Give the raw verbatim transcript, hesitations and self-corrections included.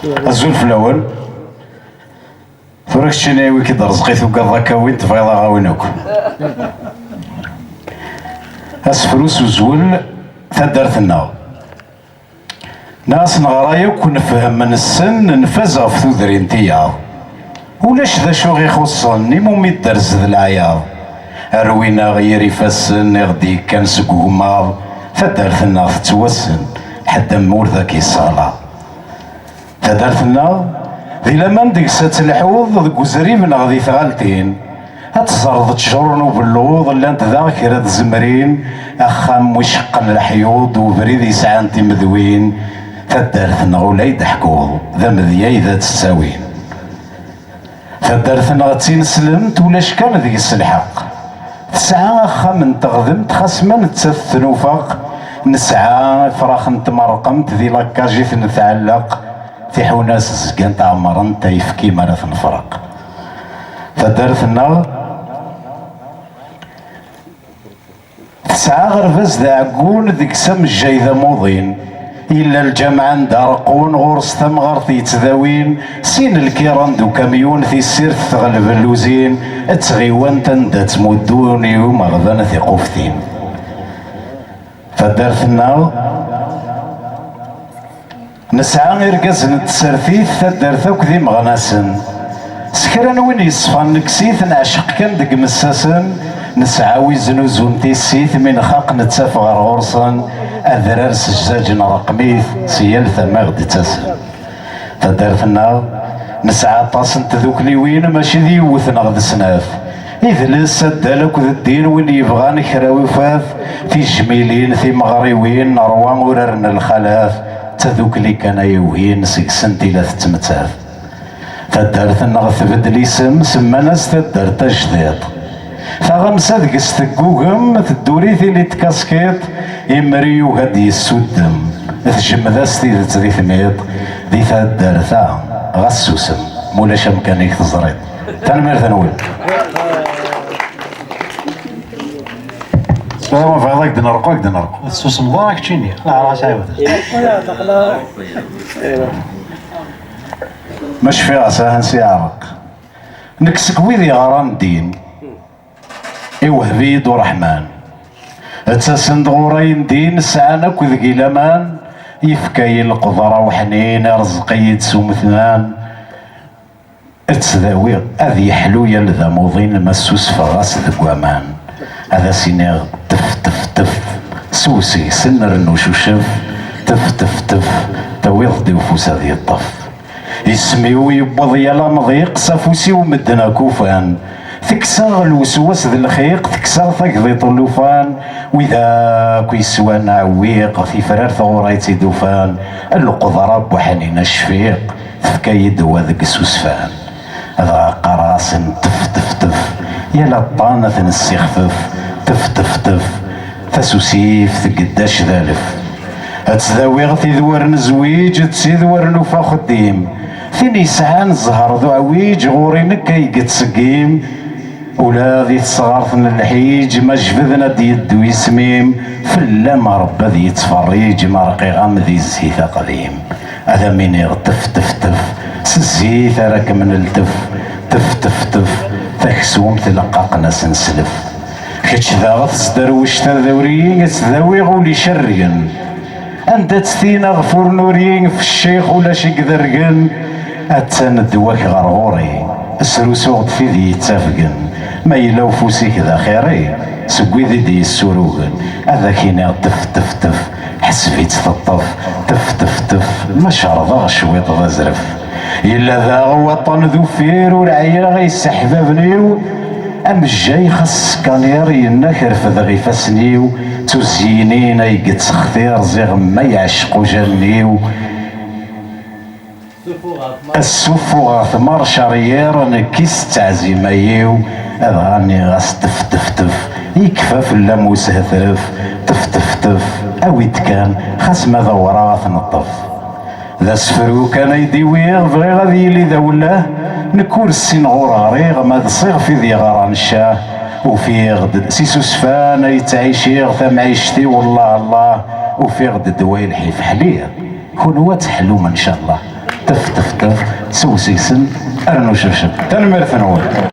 Azul fell-awen. Tura keččini wi k-id-rẓeqi tugaḍ akka win tebɣiḍ aɣ-awin akk. Asefru s uzwel, taddart-nneɣ. Neɣ as neɣra yakk, nefhem, nessen, nfaz ɣef tudrin tiyaḍ. Ulac d acu ɣ-ixuṣṣen, imumi dders d leɛyaḍ. Rwin-aɣ yir ifassen i ɣ-d-yekkan seg ugemmaḍ, taddart-nneɣ tettwassen, ḥedd am ur d ak-yesseɣlaḍ. Taddart-nneɣ, di laman deg-s ad telḥuḍ, deg uzrib neɣ di tɣaltin. Ad teẓreḍ ttjur n ubelluḍ, llant daɣ kra tzemrin, axxam mu iceqqen leḥyuḍ, ubrid yesɛan timedwin. Taddart-nneɣ ula i d-ḥkuḍ, d amedya i d ad tt-ttawin. Taddart-nneɣ d tineslemt, ulac kan deg-s lḥeqq. Tesɛa axxam n teɣdemt, xas ma nettat tnufeq. Nesɛa ifrax n tmerqemt, di lakaj i ten-tɛelleq. Tiḥuna-s zgant ɛemrent, ayefki mi ara tenefreq. Taddart-nneɣ tesɛa aɣerbaz d aɛeggun, deg-s amejjay d amuḍin. Yella lǧameɛ anda reqqun, ɣur-s tamɣart yettdawin, sin lkiran d ukamyun, tissirt teɣleb lluzin, d tɣiwant anda ttmuddun i umeɣban tiquftin. Taddart-nneɣ, nesɛa irgazen n tsertit, taddart akk d imeɣnasen. S kra n win yeṣfan nekkes-it, neɛceq kan deg messasen. Nesɛa wi znuzun tissit, mi nxaq nettaf ɣer ɣur-sen. Adrar s jzaǧ n rreqmit, si yal tama i ɣ-d-ttasen. Taddart-nneɣ, nesɛa aṭas n tdukliwin, mačči d yiwet neɣ d snat. Idles, addal akked ddin, win yebɣan kra ufat. Tijmilin, timeɣriwin, nerwa urar n lxalat. D tadukli kan ay ugin, seg-sent i la tettmettat. Taddart-nneɣ tbeddel isem, semman-as taddart tajdiṭ. Taɣamsa deg-s teggugem, tedduri tili tkaskiṭ, imri yugi ad d-yessuddem. Tejmed-as tidet di tmiḍ, di taddart-a, ɣas susem, mulac amkan-ik teẓriḍ. Tanemmirt-nwen. Tura ma bɣiḍ ad k-d-nerqu, ad k-d-nerqu. Ur tessusmeḍ ara keččini. Neɛreq a sɛiwed. Ma cfiɣ-as ahan s iɛreq. Nekk seg wid yeɣran ddin, iwehb-iyi-d uṛeḥman. Ttasen-d ɣur-i n din, sɛan akk deg-i laman. Yefka-yi lqedra uḥnin, irẓeq-iyi-d s umetnan. Ad tt-dawiɣ, ad yeḥlu yal d amuḍin, ma ssusfeɣ-as deg waman. Ad as-iniɣ tef, tef, tef, sew seg-sen rnu cucef, tef, tef, tef, tawiḍ-d i ufus ad yeṭṭef. Isem-iw yewweḍ yal amḍiq, s afus-iw medden akk ufan. Tekkseɣ lweswas d lxiq, tekkseɣ tagḍiṭ n llufan. Wid akk yeswan aɛewwiq, tifrar tɣura i tt-id-ufan. Lqedra n waḥnin acfiq, tefka-yi-d wa deg isusfan. Dɣa qqareɣ-asen tef, tef, tef, yal aṭṭan ad t-nessixfef, tef, tef, tef, tasusift tgeddac d alef. Ad ttdawiɣ tid wer nezwiǧ d tid wer nufa axeddim. Tin yesɛan zzher d uɛwiǧ, ɣur-i nekk ay yettṣeggim. Ula di tesɣart n lḥiǧ, ma jbeden ad d-yeddu yisem-im, fell-am Ṛebbi ad yettferriǧ, ma rqiɣ-am di zzit aqdim. Ad am-iniɣ tef, tef, tef, s zzit ara kem-neltef, tef, tef, tef, taksumt leqqaqen-as neslef. Kečč daɣ tesderwec taduri, ad tt-dawiɣ ul icerrgen. Anda-tt tin aɣef ur nuri, f ccix ulac i idergen. Attan ddwa-k ɣer ɣur-i, srusuɣ-d tid yettafgen. Ma yella ufus-ik d axir-i, seg wid i d-yessurugen, ad ak-iniɣ tef, tef, tef, ḥseb-itt teṭṭef, tef, tef, tef, ma cerḍeɣ cwiṭ d azref. Yella daɣ waṭṭan d uffir, ur ɛyiɣ i yisseḥbaben-iw. Amejjay xas skanir, yenna-k refdeɣ ifassen-iw, d tuzyinin ay yettextir, ziɣ ma yeɛceq ujanen-iw. Ad ssuffuɣeɣ tmar carrière, nekk i s ttɛezima-iw, dɣa nniɣ-as tef, tef, tef, yekfa fell-am usehetref, tef, tef, tef, awi-d kan, xas ma d awraɣ ad t-neṭṭef. D asefru kan ay d-iwiɣ, bɣiɣ ad yili d awellah. Nekk ur ssineɣ ur ɣriɣ, ma d ṣiɣef i d yeɣran ccah. Ufiɣ-d s isusfan ay ttɛiciɣ tamɛict-iw, Allah, Allah. Ufiɣ-d ddwa i lḥif, ḥliɣ. Kunwi ad teḥlum, ncallah. Ṭṭef, ṭṭef, ṭṭef, sew seg-sen, rnu cebceb. Tanemmirt-nwen.